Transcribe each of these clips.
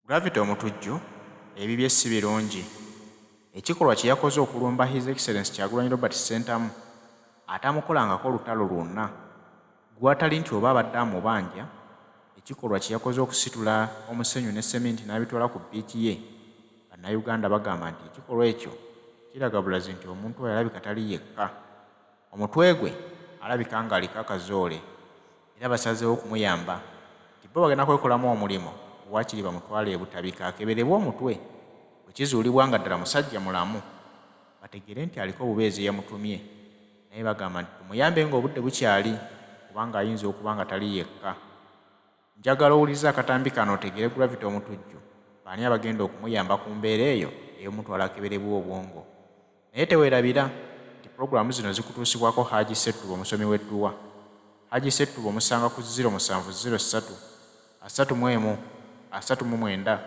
Gravity Omutujju ebibye ssi birungi. Ekikolwa kye yakoze okulumba His Excellency Kyagulanyi Robert Ssentamu atamukolangako lutalo lwonna gwatali nti oba abadde amubanja, ekikolwa kye yakoze okusitula omusenyu ne seminti n'abitwala ku bbiici ye, Bannayuganda bagamba nti ekikolwa ekyo kiraga bulazi nti omuntu oyo alabika tali yekka. Omutwe gwe alabika ng'aliko akazoole era basazeewo okumuyamba nti bo bagenda kwekolamu omulimu waakiri bamutwale e Butabika akeberebwe omutwe bwe kizuulibwa nga ddala musajja mulamu bategeere nti aliko obubeezi eyamutumye naye bagamba nti tumuyambe ng'obudde bukyali kubanga ayinza okuba nga tali yekka. Njagala owulirize akatambi kano otegeere Gravity Omutujju baani abagenda okumuyamba ku mbeera eyo ey'omutwala akeberebwe obwongo. Naye teweerabira nti pulogulaamu zino zikutuusibwako Haji Ssettuba omusomi w'edduwa. Haji Ssettuba omusanga ku ziro musanvu ziro ssatu, asatu mu emu, asatu mu mwenda,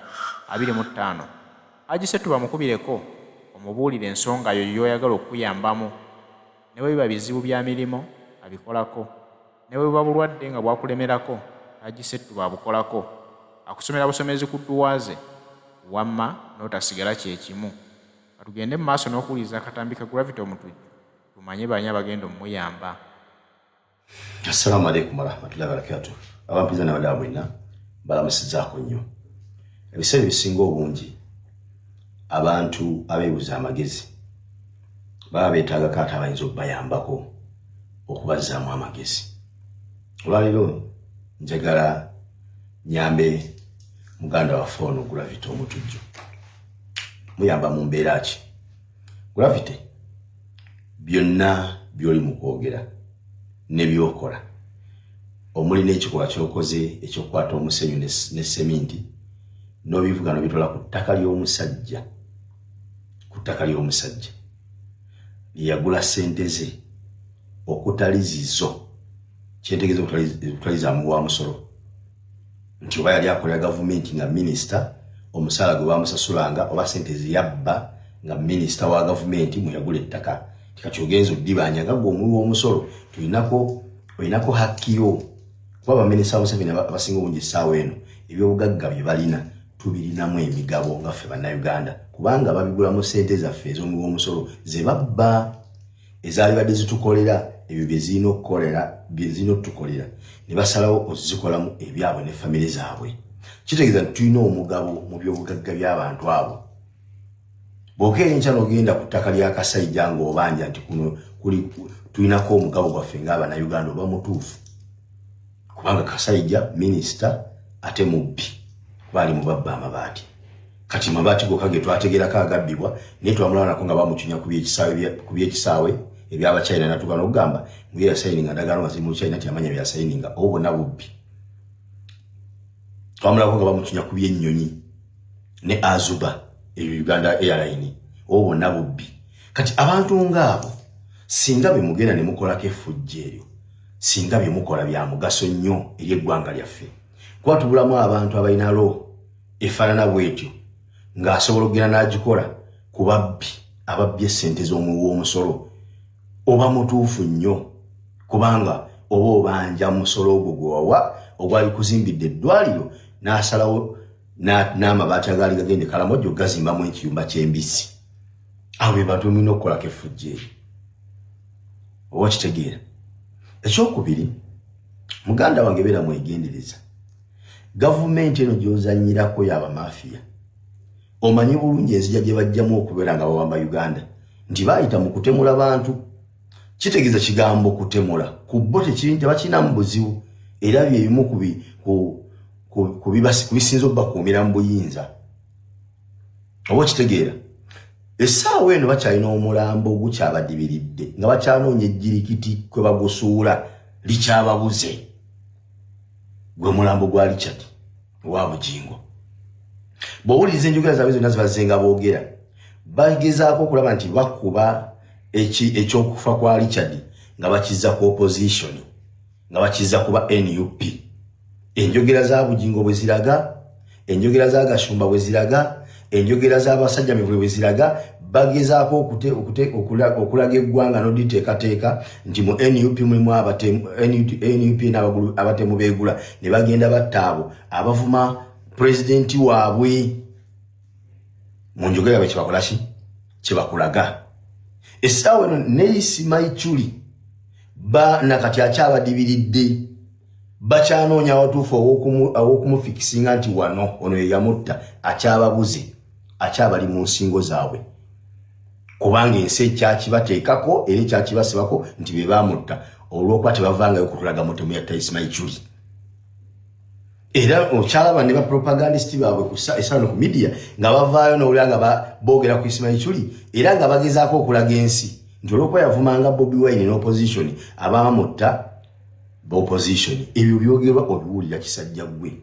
abiri mu ttaano. Haji Ssettuba mukubireko omubuulire ensonga yo gy'oyagala okukuyambamu. Ne bwe biba bizibu bya mirimu abikolako. Ne bwe buba bulwadde nga bwakulemerako, Hajji Ssettuba abukolako. Akusomera busomezi ku dduwa ze, wamma n'otasigala kye kimu. Ka tugende mu maaso n'okuwuliriza akatambi ka Gravity Omutujju tumanye b'ani abagenda omuyamba. Assalamu alaikum warahmatullahi wabarakatuh. Abampiza n'abadala mwenna balamusizaako nnyo. Ebiseera ebisinga obungi abantu abeebuza amagezi baba beetaagako ate abayinza okubayambako okubazzaamu amagezi. Olwaleero njagala nyambe muganda waffe ono Gravity Omutujju. Muyamba mu mbeera ki? Gravity, byonna by'oli mu kwogera ne by'okola omuli n'ekikolwa ky'okoze ekyokukwata omusenyu ne seminti n'obivuga n'obitwala ku ttaka ly'omusajja ku ttaka ly'omusajja lyeyagula ssente ze okutali zizo, kyentegeeza okutali za muwa musolo, nti oba yali akolera gavumenti nga minisita, omusaala gwe bamusasulanga oba sente zeyabba nga minisita wa gavumenti mweyagula ettaka, tikati ogenza oddibanja nga gwe omuwi w'omusolo tulinako olinako hakkiyo, kuba baminisita ba Museveni abasinga obungi essaawa eno ebyobugagga bye balina tubirinamu emigabo nga ffe Bannayuganda, kubanga babigulamu sente zaffe ez'omuwi w'omusolo ze babba ezaalibadde zitukolera ebyo bye zirina okukolera bye zirina otutukolera ne basalawo ozikolamu ebyabwe ne famire zaabwe. Kitegeeza nti tulina omugabo mu byobugagga by'abantu abo. Bw'okeera enkya n'ogenda ku ttaka lya Kasaija ng'obanja nti kuno kuli tulinako omugabo gwaffe ng'Abannayuganda, oba mutuufu, kubanga Kasaija minisita ate mubbi, kuba ali mu babba amabaati. Kati mabaati gokka ge twategeerako agabbibwa, naye twamulabanako nga bamucunya ku byekisaawe ebyabachina, natuuka n'okugamba muye yasayininga ndagaano nga ziri mu China, tiyamanya byasayininga, obwo bwonna bubbi. Twamulabako nga bamucunya ku byennyonyi ne Azuba eyo Uganda Airline, obwo bwonna bubbi. Kati abantu ngaabo singa bye mugenda ne mukolako effujjo eryo, singa bye mukola bya mugaso nnyo eri eggwanga lyaffe, kuba tubulamu abantu abalina loo efaanana bwetyo ng'asobola okugenda n'agikola ku babbi ababbye essente z'omuwi w'omusolo. Oba mutuufu nnyo, kubanga oba obanja musolo ogwo gwe wawa ogwali kuzimbidde eddwaliro, n'asalawo n'amabaati agaali gagenda e Karamoja okugazimbamu ekiyumba ky'embizzi. Abo be bantu bemulina okukolako effujjo eryo, oba okitegeera. Ekyokubiri, muganda wange, beera mwegendereza. Gavumenti eno gy'ozannyirako y'abamafiya. Omanyi bulungi enzija gye bajjamu okubeera nga bawamba Uganda nti baayita mu kutemula bantu. Kitegeeza kigambo kutemula ku bo tebakirinamu buzibu, era byebimu ku bisinza obbakuumira mu buyinza, oba okitegeera. Essaawa eno bakyalina omulambo ogukyabadibiridde nga bakyanoonya ejjirikiti kwe bagusuula likyababuze, gwe mulambo gwa Richard owa Bugingo. Bw'owuliriza enjogera zaabwe zonna zibazzenga boogera, bagezaako okulaba nti bakuba ekyokufa kwa Richard nga bakizza ku opposition, nga bakizza kuba NUP. Enjogera za Bugingo bwe ziraga, enjogera za Gashumba bwe ziraga, enjogera z'abasajja mivule bwe ziraga, bagezaako okulaga eggwanga n'oditeekateeka nti mu NUP mulimu NUP n'abatemu beegula ne bagenda batta abo abavuma. Pulezidenti waabwe mu njogera yaabwe kyebakola ki kyebakulaga essaawa eno ne Isma Iculi ba nakati akyabadibiridde, bakyanoonya awatuufu aw'okumufikisinga nti wano ono ye yamutta. Akyababuze, akyabali mu nsingo zaabwe, kubanga ensi ekyakibateekako era ekyakibasibako nti be bamutta, olw'okuba tebavangayo kutulaga mutemu yatta Isma Iculi. Era okyalaba ne bapropagandist baabwe essaawa ku media nga bavaayo nowulira nga boogera ku Isma Iculi, era nga bagezaako okulaga ensi nti olwokuba yavumanga Bobi Wine n'opposition, abamutta opposition. Ebyo byogerwa obiwulira. Kisajja ggwe,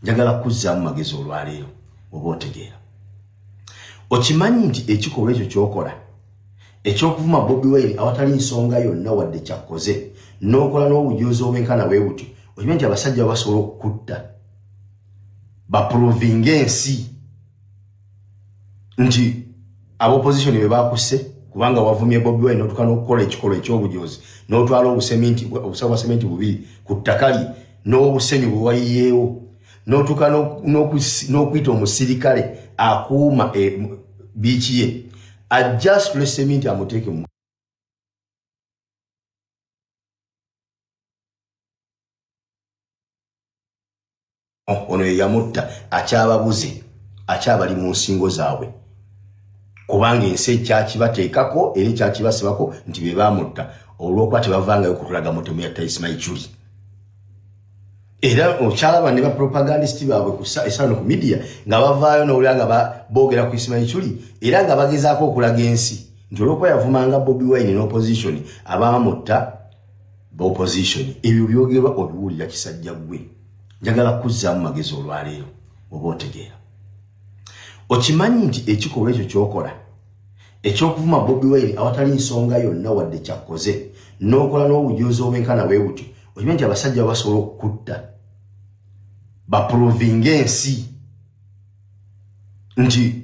njagala kuzzaamu magezi olwaleero oba otegeera. Okimanyi nti ekikolwa ekyo kyokola ekyokuvuma Bobi Wine awatali nsonga yonna wadde kyakkoze, n'okola n'obujuzi obwenkana bwe butyo, okimanyi nti abasajja basobola okukutta baprovinga ensi nti abopposition be bakusse, kubanga wavumye Bobi Wine n'otuuka n'okukola ekikolwa ekyobujozi, n'otwala obuseminti, obusawo bwa sementi bubiri ku ttaka lye n'obusenyu bwe wayiyeewo, n'otuuka n'okuyita omusirikale akuuma beach ye ajja asitule seminti amuteeke mu ono ye yamutta. Akyababuze, akyabali mu nsingo zaabwe, kubanga ensi ekyakibateekako era ekyakibasibako nti be bamutta, olw'okuba tebavangayo kutulaga mutemu yatta Isma Iculi. Era okyalaba ne bapropagandist baabwe essaawa ku media nga bavaayo nowulira nga boogera ku Isma Iculi, era nga bagezaako okulaga ensi nti olwokuba yavumanga Bobi Wine n'opposition, abamutta opposition. Ebyo byogerwa obiwulira. Kisajja ggwe, njagala kuzzaamu magezi olwaleero oba otegeera. Okimanyi nti ekikolwa ekyo kyokola ekyokuvuma Bobi Wine awatali nsonga yonna wadde kyakkoze, n'okola n'obujuzi obwenkana bwe butyo, okimanyi nti abasajja basobola okukutta baprovinga ensi nti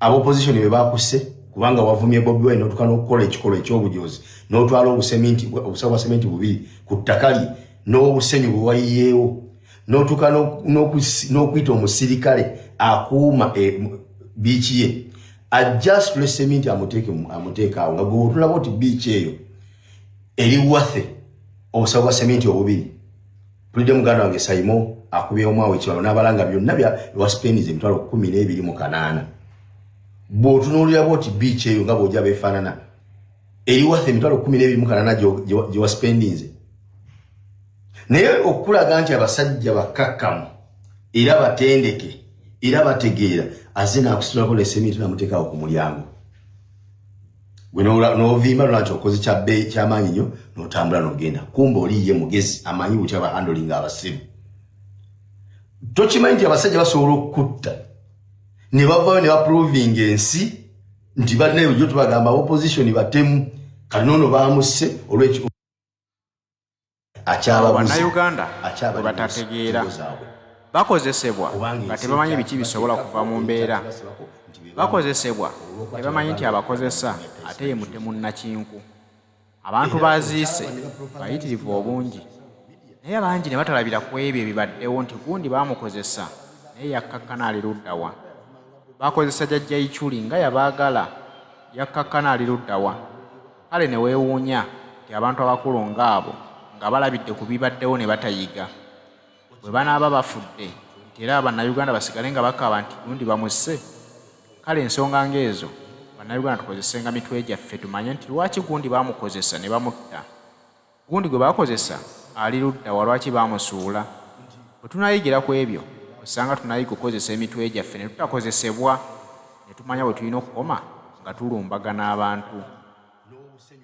abopposition be bakusse, kubanga wavumye Bobi Wine n'otuuka n'okukola ekikolwa ekyobujozi, n'otwala obuseminti, obusawo bwa sementi bubiri ku ttaka lye n'obusenyu bwe wayiyeewo, n'otuuka n'okuyita omusirikale akuuma beach ye ajja asitule seminti amuteeke awo, nga gwe otulaba oti beach eyo eri worth obusawo bwa seminti obubiri. Pulidde muganda wange Saimo akubye omwawo ekibalo n'abalanga byonna bya waspendize 128,800. Bw'otunuulira bwoti beach eyo nga bw'ojja beefaanana, eri worth 128,800 gye waspendinze. Naye okulaga nti abasajja bakkakkamu era batendeke era bategeera, azze n'akusitulako ne seminti namuteekawo ku mulyango gwe, n'ovimba lwaki okoze kyabbeeyi kyamaanyi nnyo, n'otambula n'ogenda. Kumba oli ye mugezi, amanyi butya bahandlinga abasiru. Tokimanyi nti abasajja basobola okukutta ne bavayo ne baprovinga ensi nti bannaye bulijjo tubagamba opposition batemu, kati noono bamusse olwekyo. Akyababuze, Bannayuganda bwe akyabali mu batategeera nsingo zaabwe, bakozesebwa kubanga nga ensi tebamanyi biki bisobola kuva mu ekyakibateekako era mbeera. ekyakibasibako nti be bamutta, Bakozesebwa olw'okuba tebamanyi nti tebavangayo abakozesa kutulaga mutemu yatta ate ye Isma Iculi. mutemu nnakinku. Abantu Era baziise okyalaba ne bapropagandist bayitirivu baabwe obungi, naye abangi ne batalabira ku ebyo ebibaddewo nti gundi baamukozesa naye yakkakkana ali ludda wa. Bakozesa Jjajja Iculi nga yabaagala, yakkakkana ali ludda wa. Kale ne weewuunya nti abantu abakulu ng'abo nga balabidde ku bibaddewo ne batayiga, bwe banaaba bafudde nti era Bannayuganda basigale nga bakaaba nti gundi bamusse. Kale ensonga ng'ezo, Bannayuganda tukozesenga mitwe gyaffe tumanye nti lwaki gundi baamukozesa ne bamutta, gundi gwe baakozesa ali ludda wa, lwaki baamusuula. Bwe tunaayigira ku ebyo, osanga tunaayiga okukozesa emitwe gyaffe ne tutakozesebwa, ne tumanya we tulina okukoma nga tulumbagana abantu.